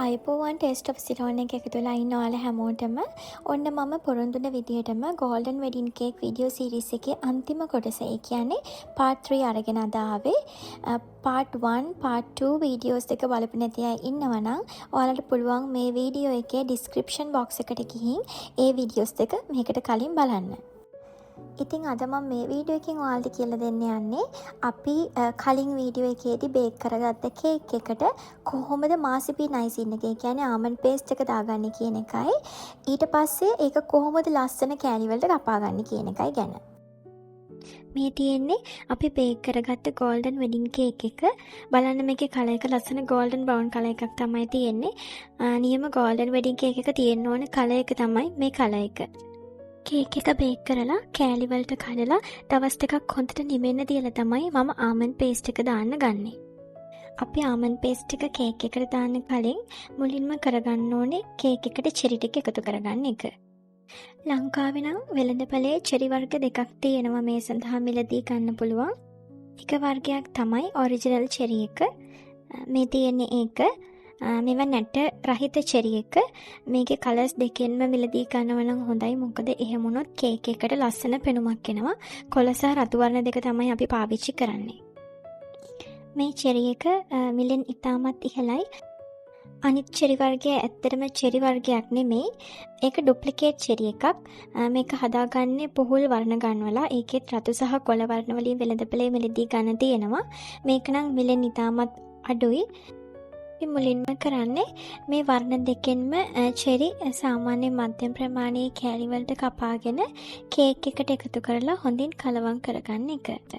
ආයුබෝවන්, taste of Ceylon එක එකතු වෙලා ඉන්න ඔයාලා හැමෝටම. ඔන්න මම පොරොන්දු වුණ විදිහටම golden wedding cake video series එකේ අන්තිම කොටස, ඒ කියන්නේ පාර්ට් 3 අරගෙන අද ආවේ. පාර්ට් 1, පාර්ට් 2 වීඩියෝස් දෙක බලපු නැති අය ඉන්නවා නම් ඔයාලට පුළුවන් මේ වීඩියෝ එකේ ඩිස්ක්‍රිප්ෂන් බොක්ස් එකට ගිහින් ඒ වීඩියෝස් දෙක මේකට කලින් බලන්න. ඉතින් අද මම මේ වීඩියෝ එකෙන් ඔයාලට කියලා දෙන්න යන්නේ අපි කලින් වීඩියෝ එකේදී බේක් කරගත්ත කේක් එකට කොහොමද මාසිපීන් අයිසින් එක, ඒ කියන්නේ ආමන්ඩ් පේස්ට් එක දාගන්නේ කියන එකයි, ඊට පස්සේ ඒක කොහොමද ලස්සන කෑලි වලට කපාගන්නේ කියන එකයි ගැන. මේ තියෙන්නේ අපි බේක් කරගත්ත ගෝල්ඩන් වෙඩින් කේක් එක. බලන්න, මේකේ කලර් එක ලස්සන ගෝල්ඩන් බ්‍රවුන් කලර් එකක් තමයි තියෙන්නේ. නියම ගෝල්ඩන් වෙඩින් කේක් එක තියෙන්න ඕන කලර් එක තමයි මේ කලර් එක. කේක් එක බේක් කරලා කෑලි වලට කඩලා දවස් 2ක් හොඳට නිවෙන්න තියලා තමයි මම ආමන්ඩ් පේස්ට් එක දාන්න ගන්නෙ. අපි ආමන්ඩ් පේස්ට් එක කේක් එකට දාන්න කලින් මුලින්ම කරගන්න ඕනේ කේක් එකට චෙරි ටික එකතු කරගන්න එක. ලංකාවේ නම් වෙළඳපොලේ චෙරි වර්ග දෙකක් තියෙනවා මේ සඳහා මිලදී ගන්න පුළුවන්. එක වර්ගයක් තමයි ඔරිජිනල් චෙරි එක. මේ තියෙන්නේ ඒක. මේවා නැට රහිත චෙරි එක. මේකේ කලර්ස් දෙකෙන්ම මිලදී ගන්නව නම් හොඳයි. මොකද එහෙම වුණොත් කේක් එකට ලස්සන පෙනුමක් එනවා. කොළ සහ රතු වර්ණ දෙක තමයි අපි පාවිච්චි කරන්නේ. මේ චෙරි එක මිලෙන් ඉතාමත් ඉහළයි. අනිත් චෙරි වර්ගය ඇත්තටම චෙරි වර්ගයක් නෙමෙයි. ඒක ඩුප්ලිකේට් චෙරි එකක්. මේක හදාගන්නේ පුහුල් වර්ණ ගන්වලා. ඒකෙත් රතු සහ කොළ වර්ණ වලින් වෙළඳපොලේ මිලදී ගන්න තියෙනවා. මේක නම් මිලෙන් ඉතාමත් අඩුයි. අපි මුලින්ම කරන්නේ මේ වර්ණ දෙකෙන්ම චෙරි සාමාන්‍ය මධ්‍යම ප්‍රමාණයේ කෑලි වලට කපාගෙන කේක් එකට එකතු කරලා හොඳින් කලවම් කරගන්න එක.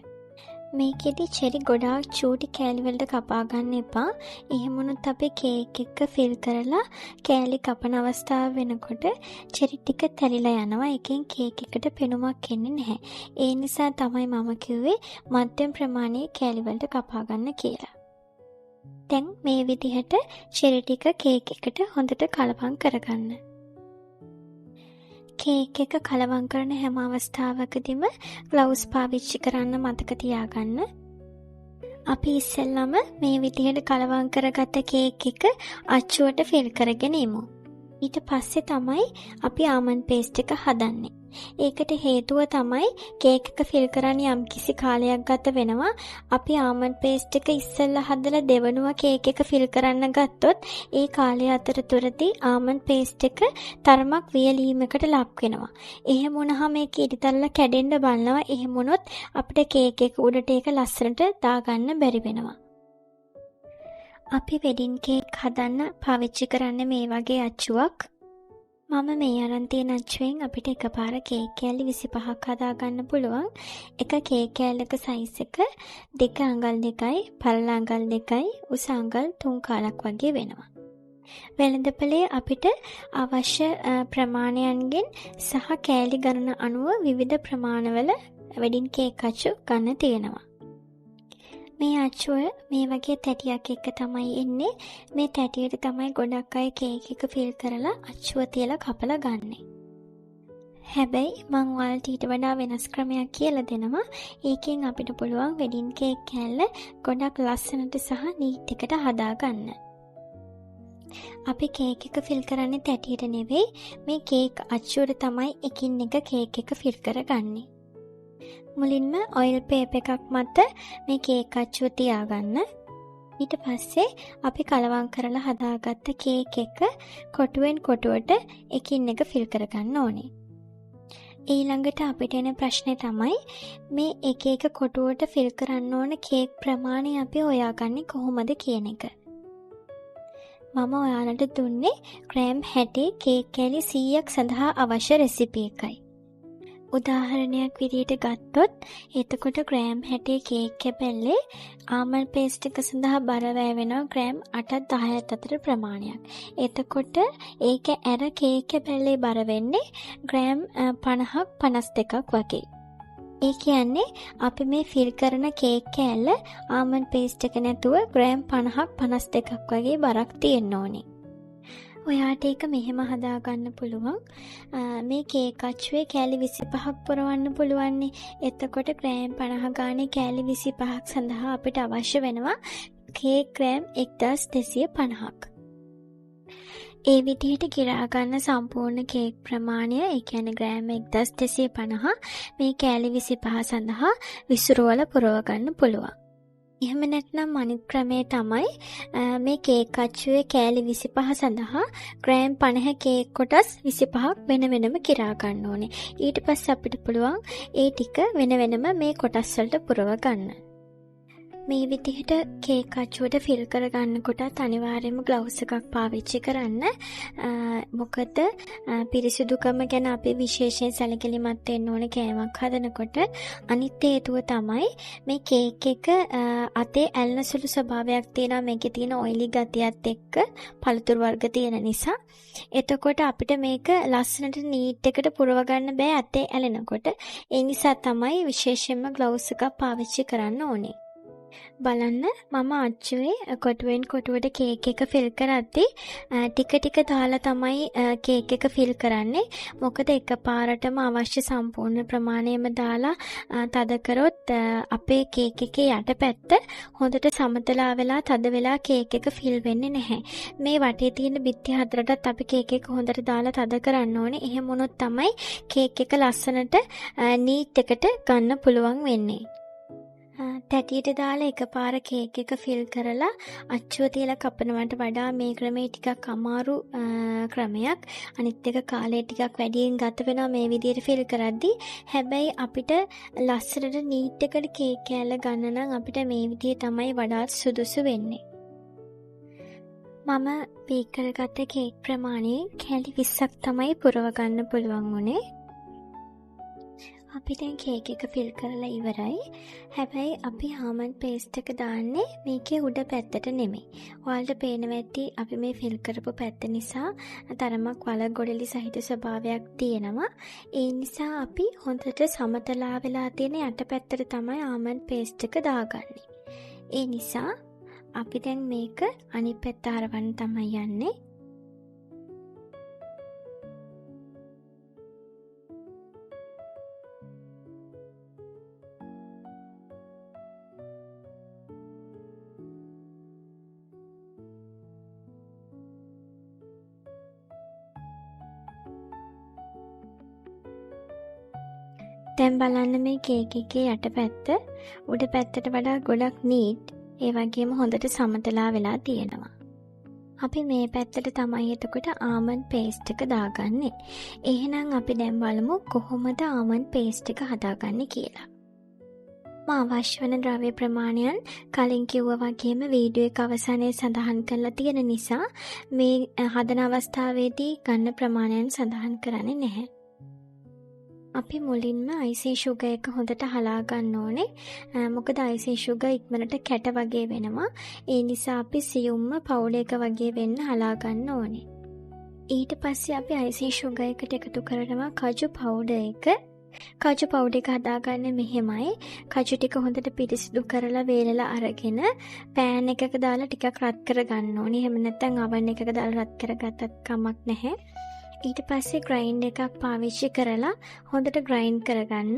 මේකෙදි චෙරි ගොඩාක් චූටි කෑලි වලට කපා ගන්න එපා. එහෙම වුණොත් අපි කේක් එක ෆිල් කරලා කෑලි කපන අවස්ථාව වෙනකොට චෙරි ටික තැලිලා යනවා. ඒකෙන් කේක් එකට පෙනුමක් එන්නේ නැහැ. ඒ නිසා තමයි මම කිව්වේ මධ්‍යම ප්‍රමාණයේ කෑලි වලට කපා ගන්න කියලා. දැන් මේ විදිහට චෙරි ටික කේක් එකට හොඳට කලවම් කරගන්න. කේක් එක කලවම් කරන හැම අවස්ථාවකදීම ග්ලව්ස් පාවිච්චි කරන්න මතක තියාගන්න. අපි ඉස්සෙල්ලම මේ විදිහට කලවම් කරගත්ත කේක් එක අච්චුවට ෆිල් කරගෙන ඉමු. ඊට පස්සේ තමයි අපි ආමන්ඩ් පේස්ට් එක හදන්නේ. ඒකට හේතුව තමයි කේක් එක ෆිල් කරන්න යම්කිසි කාලයක් ගත වෙනවා. අපි ආමන්ඩ් පේස්ට් එක ඉස්සෙල්ලා හදලා දෙවනුව කේක් එක ෆිල් කරන්න ගත්තොත් ඒ කාලය අතරතුරදී ආමන්ඩ් පේස්ට් එක තරමක් වියලීමකට ලක් වෙනවා. එහෙම වුණාම ඒක ඉරිතල්ලා කැඩෙන්න බලනවා. එහෙම වුණොත් අපිට කේක් එක උඩට ඒක ලස්සනට දාගන්න බැරි වෙනවා. අපි වෙඩින් කේක් හදන්න පාවිච්චි කරන්නේ මේ වගේ අච්චුවක්. මම මේ අරන් තියෙන අච්චුවෙන් අපිට එකපාර කේක් කෑලි 25ක් හදාගන්න පුළුවන්. එක කේක් කෑල්ලක සයිස් එක දිග අඟල් 2යි, පළල අඟල් 2යි, උස අඟල් 3 කාලක් වගේ වෙනවා. වෙළඳපොලේ අපිට අවශ්‍ය ප්‍රමාණයන්ගෙන් සහ කෑලි ගණන අනුව විවිධ ප්‍රමාණවල වෙඩින් කේක් අච්චු ගන්න තියෙනවා. මේ අච්චුව මේ වගේ තැටියක් එක්ක තමයි එන්නේ. මේ තැටියට තමයි ගොඩක් අය කේක් එක ෆිල් කරලා අච්චුව තියලා කපලා ගන්නෙ. හැබැයි මං ඔයාලට ඊට වඩා වෙනස් ක්‍රමයක් කියලා දෙනවා. ඒකෙන් අපිට පුළුවන් වෙඩින් කේක් කෑල්ල ගොඩක් ලස්සනට සහ නීට් එකට හදාගන්න. අපි කේක් එක ෆිල් කරන්නේ තැටියට නෙවෙයි, මේ කේක් අච්චුවට තමයි එකින් එක කේක් එක ෆිල් කරගන්නේ. මුලින්ම ඔයිල් පේපර් එකක් මත මේ කේක් අච්චුව තියාගන්න. ඊට පස්සේ අපි කලවම් කරලා හදාගත්ත කේක් එක කොටුවෙන් කොටුවට එකින් එක ෆිල් කරගන්න ඕනේ. ඊළඟට අපිට එන ප්‍රශ්නේ තමයි මේ එක එක කොටුවට ෆිල් කරන්න ඕන කේක් ප්‍රමාණය අපි හොයාගන්නේ කොහොමද කියන එක. මම ඔයාලට දුන්නේ ග්‍රෑම් 60 කේක් කෑලි 100ක් සඳහා අවශ්‍ය රෙසිපි එකයි. උදාහරණයක් විදියට ගත්තොත් එතකොට ග්‍රෑම් 60 කේක් කැබැල්ලේ ආමන්ඩ් පේස්ට් එක සඳහා බර වැය වෙනවා ග්‍රෑම් 8ත් 10ත් අතර ප්‍රමාණයක්. එතකොට ඒක ඇර කේක් කැබැල්ලේ බර වෙන්නේ ග්‍රෑම් 50ක් 52ක් වගේ. ඒ කියන්නේ අපි මේ ෆිල් කරන කේක් කෑල්ල ආමන්ඩ් පේස්ට් එක නැතුව ග්‍රෑම් 50ක් 52ක් වගේ බරක් තියෙන්න ඕනේ. ඔයාට ඒක මෙහෙම හදාගන්න පුළුවන්. මේ කේක් අච්චුවේ කෑලි 25ක් පුරවන්න පුළුවන්නේ. එතකොට ග්‍රෑම් 50 ගානේ කෑලි 25ක් සඳහා අපිට අවශ්‍ය වෙනවා කේක් ග්‍රෑම් 1250ක්. ඒ විදිහට ගිරා ගන්න සම්පූර්ණ කේක් ප්‍රමාණය, ඒ කියන්නේ ග්‍රෑම් 1250 මේ කෑලි 25 සඳහා විසිරුවලා පුරව ගන්න පුළුවන්. එහෙම නැත්නම් අනිත් ක්‍රමය තමයි මේ කේක් අච්චුවේ කෑලි 25 සඳහා ග්‍රෑම් 50 කේක් කොටස් 25ක් වෙන වෙනම කිරා ගන්න ඕනේ. ඊට පස්සේ අපිට පුළුවන් ඒ ටික වෙන වෙනම මේ කොටස් වලට පුරව ගන්න. මේ විදිහට කේක් අච්චුවට ෆිල් කරගන්නකොටත් අනිවාර්යයෙන්ම ග්ලව්ස් එකක් පාවිච්චි කරන්න. මොකද පිරිසිදුකම ගැන අපි විශේෂයෙන් සැලකිලිමත් වෙන්න ඕනේ කෑමක් හදනකොට. අනිත් හේතුව තමයි මේ කේක් එක අතේ ඇලෙන සුළු ස්වභාවයක් තියෙනවා මේකේ තියෙන ඔයිලි ගතියත් එක්ක පළතුරු වර්ග තියෙන නිසා. එතකොට අපිට මේක ලස්සනට නීට් එකට පුරව ගන්න බෑ අතේ ඇලෙනකොට. ඒ නිසා තමයි විශේෂයෙන්ම ග්ලව්ස් එකක් පාවිච්චි කරන්න ඕනේ. බලන්න මම අච්චුවේ කොටුවෙන් කොටුවට කේක් එක ෆිල් කරද්දී ටික ටික දාලා තමයි කේක් එක ෆිල් කරන්නේ. මොකද එකපාරටම අවශ්‍ය සම්පූර්ණ ප්‍රමාණයම දාලා තද කරොත් අපේ කේක් එකේ යටපැත්ත හොඳට සමතලා වෙලා තද වෙලා කේක් එක ෆිල් වෙන්නේ නැහැ. මේ වටේ තියෙන බිත්ති හතරටත් අපි කේක් එක හොඳට දාලා තද කරන්න ඕනේ. එහෙම වුණොත් තමයි කේක් එක ලස්සනට නීට් එකට ගන්න පුළුවන් වෙන්නේ. තැටියට දාලා එකපාර කේක් එක ෆිල් කරලා අච්චුව තියලා කපනවට වඩා මේ ක්‍රමේ ටිකක් අමාරු ක්‍රමයක්. අනිත් එක කාලය ටිකක් වැඩියෙන් ගත වෙනවා මේ විදියට ෆිල් කරද්දී. හැබැයි අපිට ලස්සනට නීට් එකට කේක් කෑල්ල ගන්න නම් අපිට මේ විදිය තමයි වඩාත් සුදුසු වෙන්නේ. මම බේක් කරගත්ත කේක් ප්‍රමාණයෙන් කෑලි 20ක් තමයි පුරව ගන්න පුළුවන් වුණේ. අපි දැන් කේක් එක ෆිල් කරලා ඉවරයි. හැබැයි අපි ආමන්ඩ් පේස්ට් එක දාන්නේ මේකේ උඩ පැත්තට නෙමෙයි. ඔයාලට පේනවා ඇති අපි මේ ෆිල් කරපු පැත්ත නිසා තරමක් වල ගොඩලි සහිත ස්වභාවයක් තියෙනවා. ඒ නිසා අපි හොඳට සමතලා වෙලා තියෙන යට පැත්තට තමයි ආමන්ඩ් පේස්ට් එක දාගන්නේ. ඒ නිසා අපි දැන් මේක අනිත් පැත්ත හරවන්න තමයි යන්නේ. දැන් බලන්න මේ කේක් එකේ යටපැත්ත උඩ පැත්තට වඩා ගොඩක් නීට්, ඒ වගේම හොඳට සමතලා වෙලා තියෙනවා. අපි මේ පැත්තට තමයි එතකොට ආමන්ඩ් පේස්ට් එක දාගන්නේ. එහෙනම් අපි දැන් බලමු කොහොමද ආමන්ඩ් පේස්ට් එක හදාගන්නේ කියලා. මම අවශ්‍ය වෙන ද්‍රව්‍ය ප්‍රමාණයන් කලින් කිව්වා වගේම වීඩියෝ එක අවසානයේ සඳහන් කරලා තියෙන නිසා මේ හදන අවස්ථාවේදී ගන්න ප්‍රමාණයන් සඳහන් කරන්නේ නැහැ. අපි මුලින්ම අයිසිං ෂුගර් එක හොඳට හලා ගන්න ඕනේ. මොකද අයිසිං ෂුගර් ඉක්මනට කැට වගේ වෙනවා. ඒ නිසා අපි සියුම්ම පවුඩර් එක වගේ වෙන්න හලා ගන්න ඕනේ. ඊට පස්සේ අපි අයිසිං ෂුගර් එකට එකතු කරනවා කජු පවුඩර් එක. කජු පවුඩර් එක හදාගන්නේ මෙහෙමයි. කජු ටික හොඳට පිරිසිදු කරලා වේලලා අරගෙන පෑන් එකක දාලා ටිකක් රත් කරගන්න ඕනේ. එහෙම නැත්නම් අවන් එකක දාලා රත් කරගත්තත් කමක් නැහැ. ඊට පස්සේ ග්‍රයින්ඩ් එකක් පාවිච්චි කරලා හොඳට ග්‍රයින්ඩ් කරගන්න.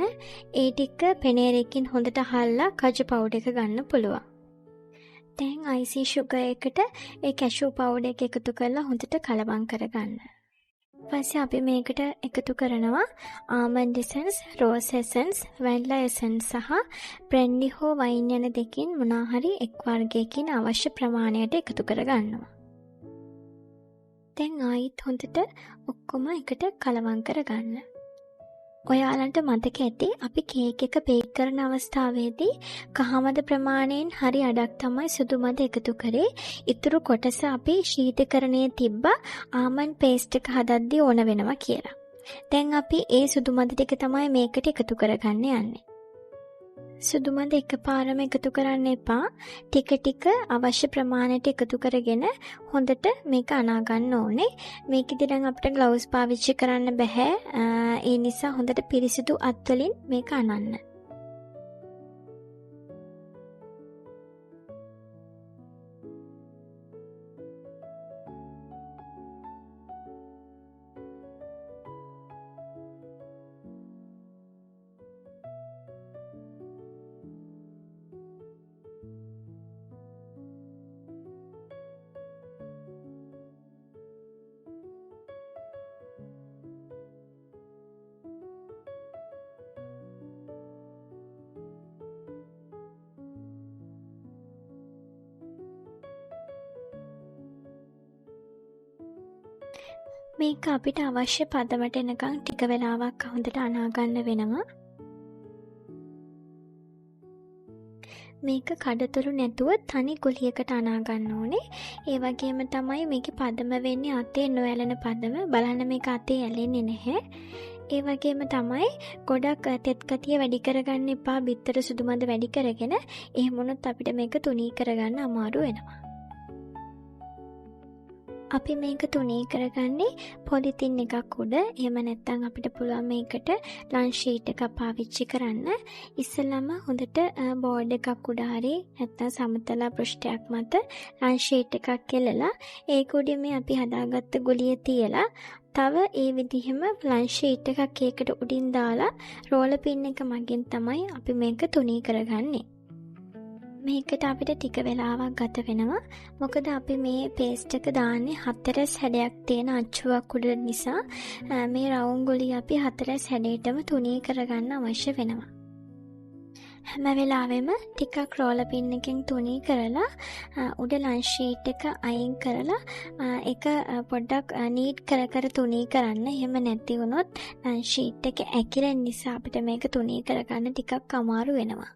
ඒ ටික පෙනේරකින් හොඳට හල්ලා කජු පවුඩර් එක ගන්න පුළුවන්. දැන් අයිසිං ෂුගර් එකට ඒ කැෂු පවුඩර් එක එකතු කරලා හොඳට කලවම් කරගන්න. පස්සේ අපි මේකට එකතු කරනවා almond essence, rose essence, vanilla essence සහ බ්‍රැන්ඩි හෝ වයින් යන දෙකින් මොනවා හරි එක් වර්ගයකින් අවශ්‍ය ප්‍රමාණයට එකතු කරගන්නවා. දැන් ආයිත් හොඳට ඔක්කොම එකට කලවම් කරගන්න. ඔයාලන්ට මතක ඇති අපි කේක් එක බේක් කරන අවස්ථාවේදී කහමද ප්‍රමාණයෙන් හරි අඩක් තමයි සුදු මද එකතු කරේ. ඉතුරු කොටස අපි ශීතකරණයේ තිබ්බ ආමන්ඩ් පේස්ට් එක හදද්දී ඕන වෙනවා කියලා. දැන් අපි ඒ සුදු මද ටික තමයි මේකට එකතු කරගන්න යන්නේ. සුදු මද එකපාරම එකතු කරන්න එපා. ටික ටික අවශ්‍ය ප්‍රමාණයට එකතු කරගෙන හොඳට මේක අනා ගන්න ඕනේ. මේකෙදි නම් අපිට ග්ලව්ස් පාවිච්චි කරන්න බැහැ. ඒ නිසා හොඳට පිරිසිදු අත්වලින් මේක අනන්න. මේක අපිට අවශ්‍ය පදමට එනකන් ටික වෙලාවක් හොඳට අනා ගන්න වෙනවා. මේක කඩතොළු නැතුව තනි ගුලියකට අනා ගන්න ඕනේ. ඒ වගේම තමයි මේකේ පදම වෙන්නේ අතේ නොඇලෙන පදම. බලන්න මේක අතේ ඇලෙන්නේ නැහැ. ඒ වගේම තමයි ගොඩක් තෙත් ගතිය වැඩි කරගන්න එපා. බිත්තර සුදු මඳ වැඩි කරගෙන. එහෙම වුණොත් අපිට මේක තුනී කරගන්න අමාරු වෙනවා. අපි මේක තුනී කරගන්නේ පොලිතින් එකක් උඩ. එහෙම නැත්නම් අපිට පුළුවන් මේකට ලන්ච් ෂීට් එකක් පාවිච්චි කරන්න. ඉස්සෙල්ලාම හොඳට බෝඩ් එකක් උඩ හරි නැත්නම් සමතල පෘෂ්ඨයක් මත ලන්ච් ෂීට් එකක් එලලා ඒක උඩින් මේ අපි හදාගත්ත ගුලිය තියලා තව ඒ විදිහම ලන්ච් ෂීට් එකක් ඒකට උඩින් දාලා රෝලර් පින් එක මගින් තමයි අපි මේක තුනී කරගන්නේ. මේකට අපිට ටික වෙලාවක් ගත වෙනවා. මොකද අපි මේ පේස්ට් එක දාන්නේ 4 හැඩයක් තියෙන අච්චුවක් උඩ නිසා මේ රවුම් ගුලිය අපි 4 හැඩයටම තුනී කරගන්න අවශ්‍ය වෙනවා. හැම වෙලාවෙම ටිකක් රෝලර් පින් එකෙන් තුනී කරලා උඩ ලන්ච් ෂීට් එක අයින් කරලා ඒක පොඩ්ඩක් නීට් කර කර තුනී කරන්න. එහෙම නැති වුණොත් ලන්ච් ෂීට් එක ඇකිලෙන නිසා අපිට මේක තුනී කරගන්න ටිකක් අමාරු වෙනවා.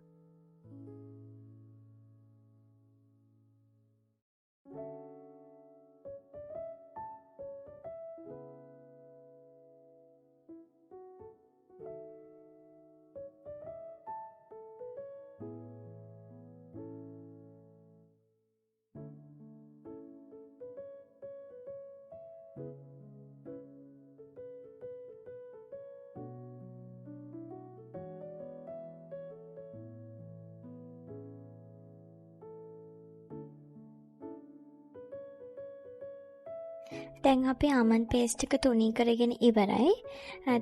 දැන් අපි ආමන්ඩ් පේස්ට් එක තුනී කරගෙන ඉවරයි.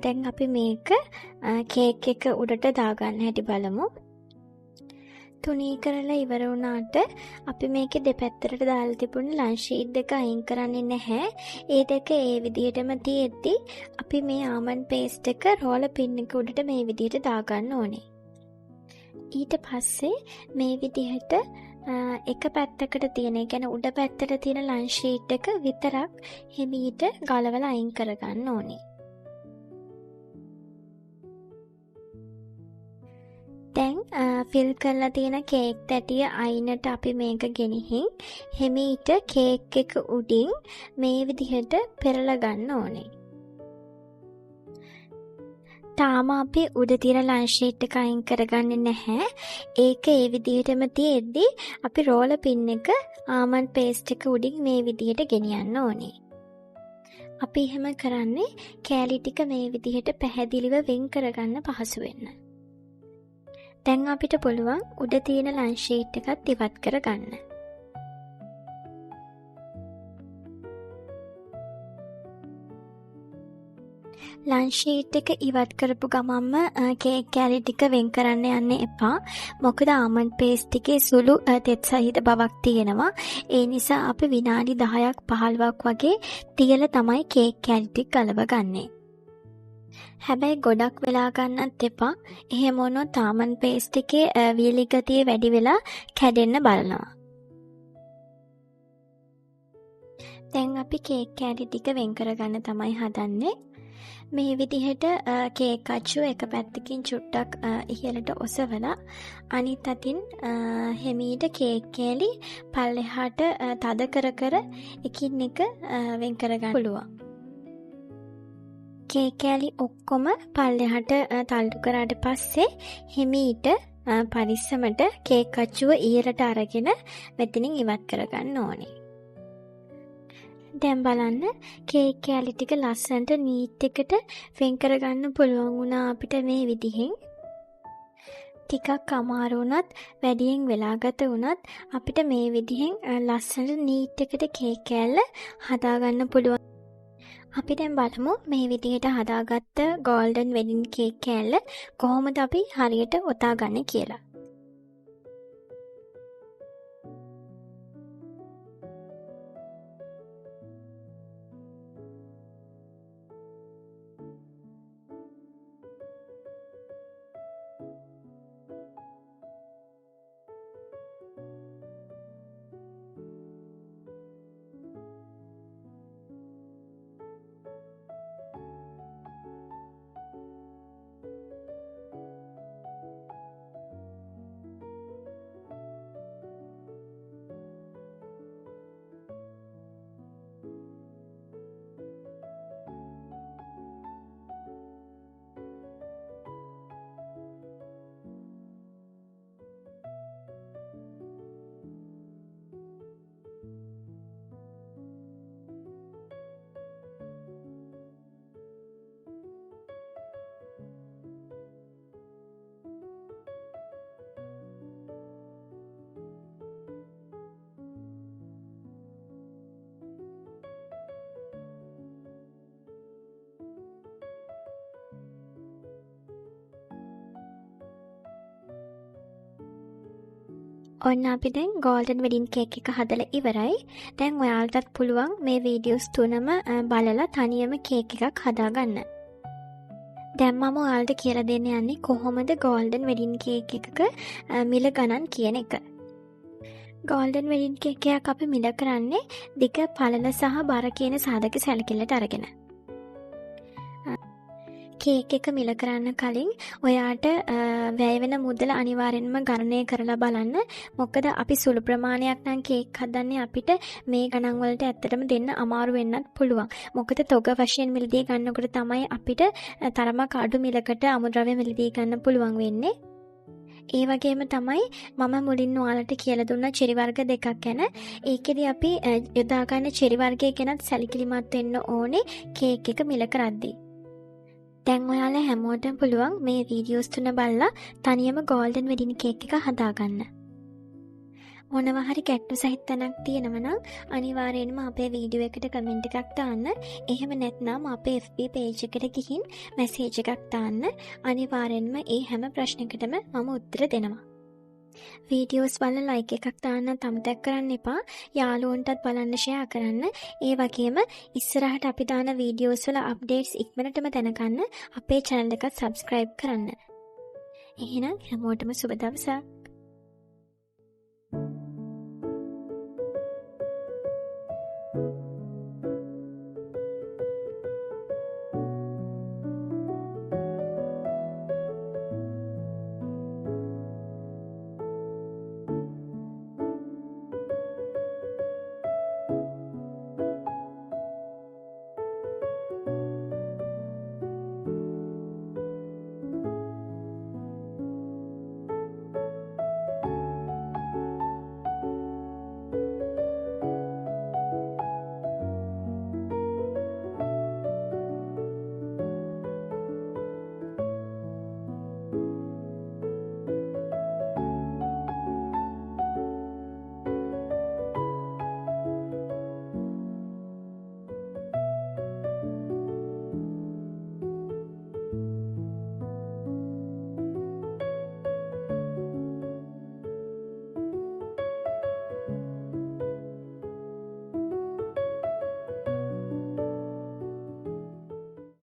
දැන් අපි මේක කේක් එක උඩට දාගන්න හැටි බලමු. තුනී කරලා ඉවර වුණාට අපි මේකේ දෙපැත්තට දාලා තිබුණ ලන්ච් ෂීට් දෙක අයින් කරන්නේ නැහැ. ඒ දෙක ඒ විදිහටම තියෙද්දි අපි මේ ආමන්ඩ් පේස්ට් එක රෝලර් පින් එක උඩට මේ විදිහට දාගන්න ඕනේ. ඊට පස්සේ මේ විදිහට එක පැත්තකට තියෙන, ඒ කියන්නේ උඩ පැත්තට තියෙන ලන්ච් ෂීට් එක විතරක් හිමීට ගලවලා අයින් කරගන්න ඕනේ. දැන් ෆිල් කරලා තියෙන කේක් තැටිය අයිනට අපි මේක ගෙනihin හිමීට කේක් එක උඩින් මේ විදිහට පෙරලා ගන්න ඕනේ. තාම අපි උඩ තියෙන ලන්ච් ෂීට් එක අයින් කරගන්නේ නැහැ. ඒක ඒ විදිහටම තියෙද්දි අපි රෝලර් පින් එක ආමන්ඩ් පේස්ට් එක උඩින් මේ විදිහට ගෙනියන්න ඕනේ. අපි එහෙම කරන්නේ කෑලි ටික මේ විදිහට පැහැදිලිව වෙන් කරගන්න පහසු වෙන්න. දැන් අපිට පුළුවන් උඩ තියෙන ලන්ච් ෂීට් එකත් ඉවත් කරගන්න. ලන්ච් ෂීට් එක ඉවත් කරපු ගමන්ම කේක් කෑලි ටික වෙන් කරන්න යන්න එපා. මොකද ආමන්ඩ් පේස්ට් එකේ සුළු තෙත් සහිත බවක් තියෙනවා. ඒ නිසා අපි විනාඩි 10ක් 15ක් වගේ තියලා තමයි කේක් කෑලි ටික ගලව ගන්නෙ. හැබැයි ගොඩක් වෙලා ගන්නත් එපා. එහෙම වුණොත් ආමන්ඩ් පේස්ට් එකේ වියලි ගතිය වැඩි වෙලා කැඩෙන්න බලනවා. දැන් අපි කේක් කෑලි ටික වෙන් කරගන්න තමයි හදන්නේ. මේ විදිහට කේක් අච්චුව එක පැත්තකින් චුට්ටක් ඉහළට ඔසවලා අනිත් අතින් හිමීට කේක් කෑලි පල්ලෙහාට තද කර කර එකින් එක වෙන් කරගන්න පුළුවන්. කේක් කෑලි ඔක්කොම පල්ලෙහාට තල්ලු කරාට පස්සේ හිමීට පරිස්සමට කේක් අච්චුව ඉහළට අරගෙන මෙතනින් ඉවත් කරගන්න ඕනේ. දැන් බලන්න කේක් කෑලි ටික ලස්සනට නීට් එකට වෙන් කරගන්න පුළුවන් වුණා අපිට මේ විදිහෙන්. ටිකක් අමාරු වුණත් වැඩියෙන් වෙලා ගත වුණත් අපිට මේ විදිහෙන් ලස්සනට නීට් එකට කේක් කෑල්ල හදාගන්න පුළුවන්. අපි දැන් බලමු මේ විදිහට හදාගත්ත ගෝල්ඩන් වෙඩින් කේක් කෑල්ල කොහොමද අපි හරියට ඔතාගන්නේ කියලා. ඔන්න අපි දැන් ගෝල්ඩන් වෙඩින් කේක් එක හදලා ඉවරයි. දැන් ඔයාලටත් පුළුවන් මේ වීඩියෝස් තුනම බලලා තනියම කේක් එකක් හදාගන්න. දැන් මම ඔයාලට කියලා දෙන්න යන්නේ කොහොමද ගෝල්ඩන් වෙඩින් කේක් එකක මිල ගණන් කියන එක. ගෝල්ඩන් වෙඩින් කේක් එකක් අපි මිල කරන්නේ දිග, පළල සහ බර කියන සාධක සැලකිල්ලට අරගෙන. කේක් එක මිල කරන්න කලින් ඔයාට වැය වෙන මුදල අනිවාර්යෙන්ම ගණනය කරලා බලන්න. මොකද අපි සුළු ප්‍රමාණයක් නම් කේක් හදන්නේ, අපිට මේ ගණන් වලට ඇත්තටම දෙන්න අමාරු වෙන්නත් පුළුවන්. මොකද තොග වශයෙන් මිලදී ගන්නකොට තමයි අපිට තරමක් අඩු මිලකට අමුද්‍රව්‍ය මිලදී ගන්න පුළුවන් වෙන්නේ. ඒ වගේම තමයි මම මුලින් ඔයාලට කියලා දුන්න චෙරි වර්ග දෙකක් ගැන. ඒකෙදි අපි යොදා ගන්න චෙරි වර්ගය ගැනත් සැලකිලිමත් වෙන්න ඕනේ කේක් එක මිල කරද්දී. දැන් ඔයාලා හැමෝටම පුළුවන් මේ වීඩියෝස් තුන බලලා තනියම ගෝල්ඩන් වෙඩින් කේක් එක හදාගන්න. මොනවා හරි ගැටලු සහිත තැනක් තියෙනවා නම් අනිවාර්යයෙන්ම අපේ වීඩියෝ එකට කමෙන්ට් එකක් දාන්න. එහෙම නැත්නම් අපේ FB page එකට ගිහින් මැසේජ් එකක් දාන්න. අනිවාර්යයෙන්ම ඒ හැම ප්‍රශ්නයකටම මම උත්තර දෙනවා. වීඩියෝස් බලලා ලයික් එකක් දාන්නත් අමතක කරන්න එපා. යාළුවන්ටත් බලන්න ෂෙයා කරන්න. ඒ වගේම ඉස්සරහට අපි දාන වීඩියෝස් වල අප්ඩේට්ස් ඉක්මනටම දැනගන්න අපේ චැනල් එකත් සබ්ස්ක්‍රයිබ් කරන්න. එහෙනම් හැමෝටම සුබ දවසක්.